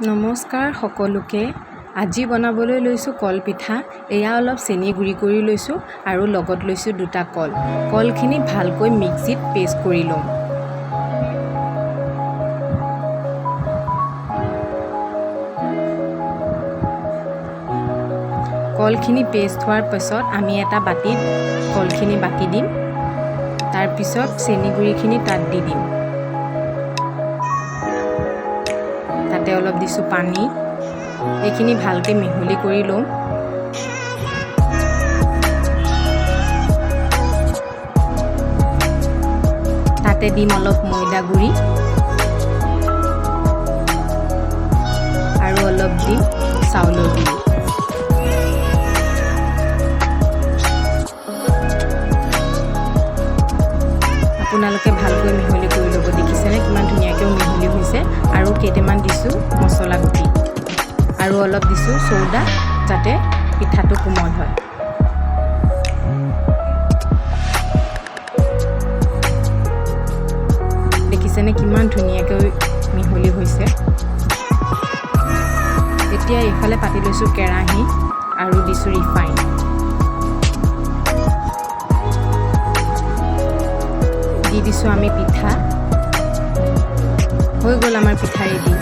নমস্কাৰ সকলোকে। আজি বনাবলৈ লৈছোঁ কলপিঠা। এয়া অলপ চেনি গুড়ি কৰি লৈছোঁ আৰু লগত লৈছোঁ দুটা কল। কলখিনি ভালকৈ মিক্সিত পেষ্ট কৰি ল'ম। কলখিনি পেষ্ট হোৱাৰ পাছত আমি এটা বাতিত কলখিনি বাকি দিম। তাৰপিছত চেনি গুড়িখিনি তাত দি দিম। তাতে অলপ দিছোঁ পানী। এইখিনি ভালকৈ মিহলি কৰি ল'ম। তাতে দিম অলপ ময়দা গুড়ি আৰু অলপ দিম চাউলৰ গুড়ি। আপোনালোকে ভালকৈ মিহলি কৰি ল'ব। দেখিছেনে কিমান ধুনীয়াকৈ মিহলি হৈছে? আৰু কেইটামান দিছোঁ মছলা গুটি আৰু অলপ দিছোঁ চৌদা, যাতে পিঠাটো কোমল হয়। দেখিছেনে কিমান ধুনীয়াকৈ মিহলি হৈছে? এতিয়া এইফালে পাতি লৈছোঁ কেৰাহী আৰু দিছোঁ ৰিফাইন। দি দিছোঁ আমি পিঠা। হৈ গ'ল আমাৰ পিঠা ৰেডি।